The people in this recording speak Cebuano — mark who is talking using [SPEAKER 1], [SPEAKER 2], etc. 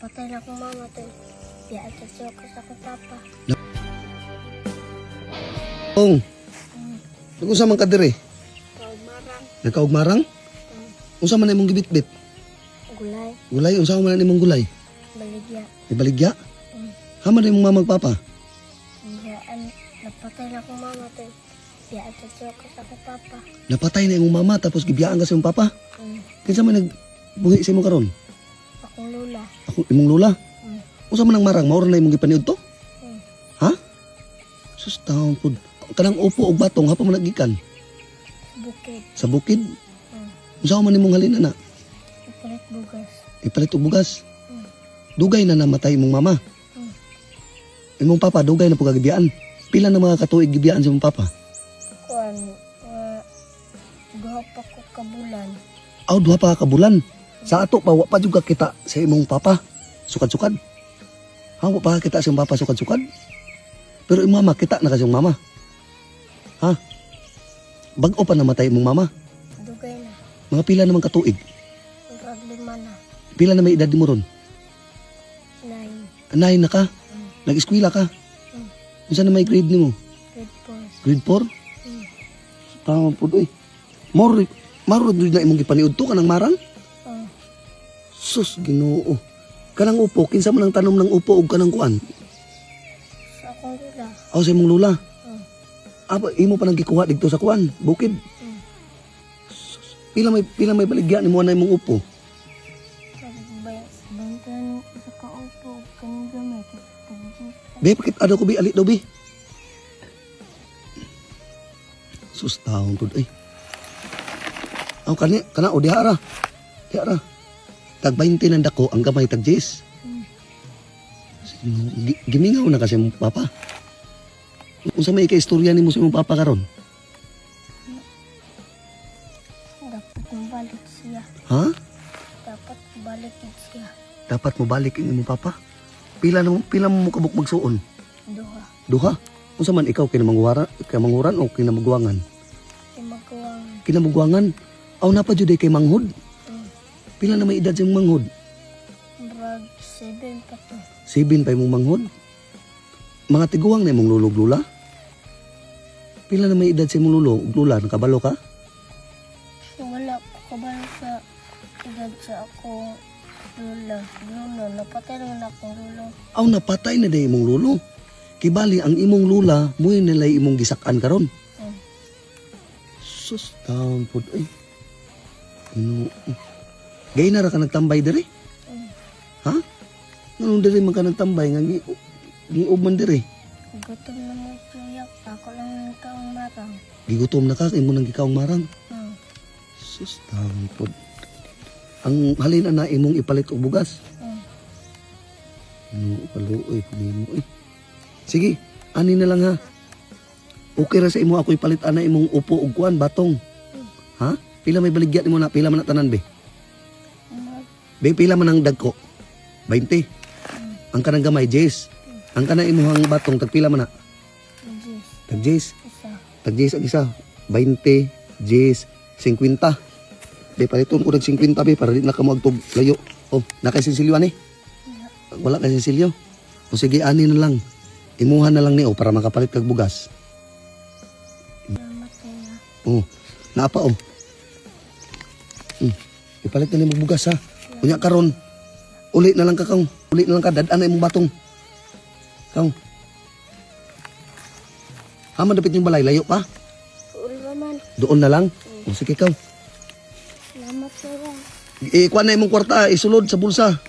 [SPEAKER 1] Napatay na akong mama to. Biya at sa sa akong papa.
[SPEAKER 2] Ong. Unsa man ka diri?
[SPEAKER 1] Kaumarang.
[SPEAKER 2] Nagkaugmarang? Unsa man imong gibitbit?
[SPEAKER 1] Gulay.
[SPEAKER 2] Gulay, unsa man imong gulay?
[SPEAKER 1] Baligya.
[SPEAKER 2] Ibaligya? Hama na imong mama ug papa?
[SPEAKER 1] Biyaan. Napatay na akong mama to. Biya at sa sa akong papa.
[SPEAKER 2] Napatay na imong mama tapos gibiyaan ka sa imong papa. Kinsa man nagbuhi sa imo karon?
[SPEAKER 1] Akong lula.
[SPEAKER 2] Ako imong lola. Unsa man ang marang mao ra na imong gipaniud to? Ha? Sus taon pud. Kanang upo og batong hapa man nagikan
[SPEAKER 1] Bukid.
[SPEAKER 2] sa bukid. Unsa man imong halin ana?
[SPEAKER 1] Ipalit bugas.
[SPEAKER 2] Ipalit og bugas. Dugay na namatay imong mama. Imong papa dugay na pud kagibiyaan. Pila na mga katuig gibiyaan sa imong papa?
[SPEAKER 1] Kuan. Nga. Duha pa ko kabulan.
[SPEAKER 2] Aw, duha pa ka bulan. Sa ato pa wa pa jud ka kita sa imong papa. Sukad-sukad. Ha, wa pa ka kita sa imong papa sukad-sukad. Pero imong mama kita na ka sa imong mama. Ha? Bag-o pa namatay imong mama.
[SPEAKER 1] Dugay na.
[SPEAKER 2] Mga pila naman katuig.
[SPEAKER 1] Murag 5 na.
[SPEAKER 2] Pila na may edad mo ron?
[SPEAKER 1] 9.
[SPEAKER 2] 9 na ka. Nag-eskwela ka. Unsa na may grade nimo?
[SPEAKER 1] Grade 4.
[SPEAKER 2] Grade 4? Tama pud oy. Mor marod na imong gipaniud to kanang marang?
[SPEAKER 1] Oh.
[SPEAKER 2] Sus, Ginoo. Kanang upo, kinsa man ang tanom ng upo og kanang kuan?
[SPEAKER 1] Sa akong lula.
[SPEAKER 2] Aw sa imong lula. Apa imo pa nang gikuha didto sa kuan, bukid. Sus, pila may baligya nimo na imong upo?
[SPEAKER 1] Bantan sa kaupo. Kaning gamay. Tag-gis.
[SPEAKER 2] Be, pakit ano ko bi ali daw bi. Sus, taon pud ay. Aw kani kana o diha ra. Diha ra. Tag 20 nang dako ang gamay tag 10. Gimingaw na kasi imong papa. Unsa may ika-istorya nimo sa imong papa karon?
[SPEAKER 1] Dapat mabalik siya.
[SPEAKER 2] Ha?
[SPEAKER 1] Dapat balik siya.
[SPEAKER 2] Dapat mobalik ang imong papa. Pila na pila mo kabuk magsuon?
[SPEAKER 1] Duha.
[SPEAKER 2] Duha. Unsa man ikaw kinamanguhara, kinamanguran o kinamugwangan?
[SPEAKER 1] Kimagawangan.
[SPEAKER 2] Kinamugwangan. Aw napa jud kay manghod. Pila na may edad sa imong manghod?
[SPEAKER 1] Murag 7 pa to.
[SPEAKER 2] 7 pa imong manghod. Mga tiguang na imong lulog lula. Pila na may edad sa imong lulo ug lula, nakabalo ka?
[SPEAKER 1] Wala ko kabalo sa edad sa akong lula. Lulo. Napatay naman akong lulo.
[SPEAKER 2] Aw napatay na day imong lulo. Kibali ang imong lula mo'y nilay imong gisak-an karon. Sus, taon pod ay. Ginoo. Gay na ra ka nagtambay diri? Ha? Nganong diri man ka nagtambay nga giub man diri?
[SPEAKER 1] Gutom na mo siya. Ako lang ang kaong marang.
[SPEAKER 2] Gigutom na ka imo nang gikaong marang. Sus, taon pod. Ang halin na imong ipalit og bugas. Ginoo, kaluoy pud nimo eh. Sige, ani na lang ha. Okay ra sa imo ako ipalit ana imong upo og kuan batong. Ha? Pila may baligya nimo na? Pila man na tanan be?
[SPEAKER 1] Murag
[SPEAKER 2] Be, pila man ang dagko? 20. Ang kanang gamay, 10. Ang kanang imuhang batong, tagpila man na?
[SPEAKER 1] 10.
[SPEAKER 2] Tag 10.
[SPEAKER 1] Isa.
[SPEAKER 2] Tag 10 ang isa. 20, 10, 50. Be, paliton ko nag 50 be, para di na ka magtog layo. Oh, nakay sinsilyo ani? Wala kay sinsilyo. O sige, ani na lang. Imuha na lang ni o para makapalit kag bugas.
[SPEAKER 1] Salamat kaya.
[SPEAKER 2] Oh, naapa oh. Ipalit na nimo bugas ha. Unya karon. Uli na lang ka kang. Uli na lang ka dad-an na imong batong. Kang. Ha man dapit yung balay layo pa.
[SPEAKER 1] Ulwa man.
[SPEAKER 2] Doon na lang. O sige kang.
[SPEAKER 1] Salamat kaya.
[SPEAKER 2] Ikuan na imong kwarta, isulod sa bulsa.